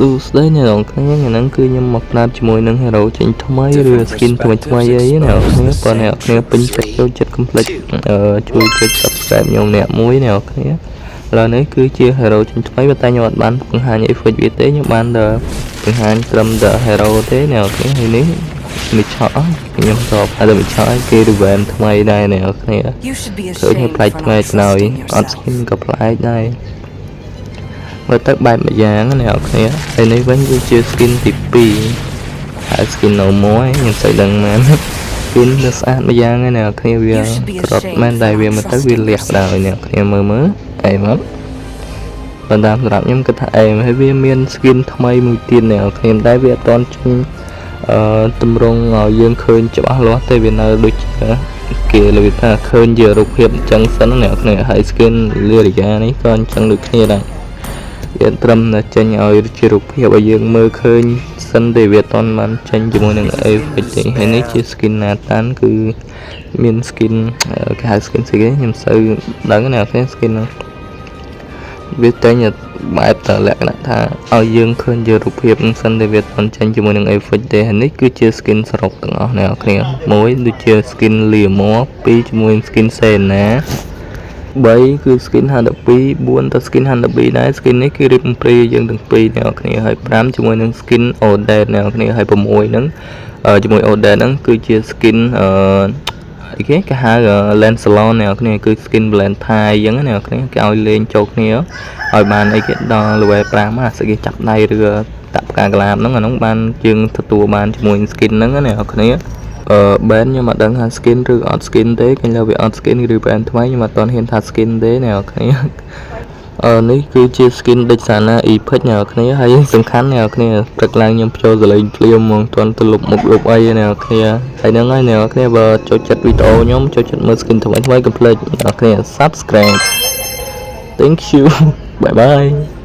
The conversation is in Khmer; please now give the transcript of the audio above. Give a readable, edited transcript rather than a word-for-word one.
សួស្តីអ្នកនរគ្នាថ្ងៃហ្នឹងគឺខ្ញុំមកប្រាប់ជាមួយនឹង hero ចេញថ្មីឬ skin ថ្មីថ្មីអីណាអ្នកនរគ្នាបើអ្នកនរគ្នាពេញចិត្តចូលចិត្ត កុំភ្លេចអឺជួយចុច subscribe ខ្ញុំអ្នកមួយអ្នកនរគ្នាឥឡូវនេះគឺជា hero ចេញថ្មីប៉ុន្តែខ្ញុំអត់បានបង្ហាញ effect វាទេខ្ញុំបានតែបង្ហាញត្រឹមតែ hero ទេអ្នកនរគ្នាហើយនេះមីឆក់ខ្ញុំតបហើយមីឆក់ឲ្យគេ revamp ថ្មីដែរអ្នកនរគ្នា You should be ឃើញ ashamed ប្លែក for ថ្មី not ហើយ trusting អត់ yourself. Skin ក៏ប្លែកដែរមើលទៅបែបមួយយ៉ាងណាអ្នកនរគ្នាហើយនេះវិញគឺជា skin ទី2ហើយ skin no more ខ្ញុំសូវដឹងមែន skin វាស្អាតមួយយ៉ាងណាអ្នកនរគ្នាវា You should be ក្រត់ ashamed មែនតែ for វា not មើលទៅវា trusting លះដល់អ្នកនរគ្នាមើលមើលអីមកប៉ុន្តែសម្រាប់ខ្ញុំគិតថាអេមហើយវាមាន skin ថ្មីមួយទៀតអ្នកនរគ្នាតែវាអត់ទាន់ចេញអឺតម្រង់ឲ្យយើងឃើញច្បាស់លាស់ទេវានៅដូចជាគេរបៀបថាឃើញជារូបភាពអញ្ចឹងសិនណាអ្នកនរគ្នាហើយ skin លីរីយ៉ានេះក៏អញ្ចឹងដូចគ្នាដែរវាត្រឹមតែចេញឲ្យជារូបភាពឲ្យយើងមើលឃើញសិនទេវាអត់ទាន់បានចេញជាមួយនឹង effect ទេហើយនេះជា skin Nathan គឺមាន skin គេហៅ skin ស្អីគេខ្ញុំសូវដឹងណាអ្នកនរគ្នា skin ហ្នឹងវាចេញបែបតលក្ខណៈថាឲ្យយើងឃើញជារូបភាពហ្នឹងសិនទេវាអត់ទាន់ចេញជាមួយនឹង effect ទេហើយនេះគឺជា skin សរុបទាំងអស់អ្នកនរគ្នាមួយដូចជា skin Leomord 2ជាមួយនឹង skin Sena 3គឺ skin 52 4ទៅ skin 52ដែរ skin នេះគឺរៀបព្រាយើងទាំងពីរអ្នកនរគ្នាហើយ5ជាមួយនឹង skin Odette អ្នកនរគ្នាហើយ6ហ្នឹងជាមួយ Odette ហ្នឹងគឺជា skin អឺអីគេគេហៅ Lancelot អ្នកនរគ្នាគឺ skin Valentine អញ្ចឹងណាអ្នកនរគ្នាគេឲ្យលេងចូលគ្នាឲ្យបានអីគេដល់ level 5អាស្អីគេចាប់ដៃឬតាក់ផ្កាកលាបហ្នឹងអាហ្នឹងបានយើងទទួលបានជាមួយ skin ហ្នឹងណាអ្នកនរគ្នាអឺ ban ខ្ញុំអត់ដឹងថា skin ឬអត់ skin ទេគេលើវាអត់ skin ឬ ban ថ្មីខ្ញុំអត់ទាន់ហ៊ានថា skin ទេអ្នកនរគ្នា អឺនេះគឺជា skin ដេចសាណា Epic អ្នកនរគ្នាហើយសំខាន់អ្នកនរគ្នាព្រឹកឡើងខ្ញុំចូលសលេងភ្លាមហ្មងទាន់ទៅលុបមុខលុបអីអ្នកនរគ្នាហើយហ្នឹងហើយអ្នកនរគ្នាបើចូលចិត្តវីដេអូខ្ញុំចូលចិត្តមើល skin ថ្មីថ្មីកុំភ្លេចអ្នកនរគ្នា subscribe. Thank you. Bye bye.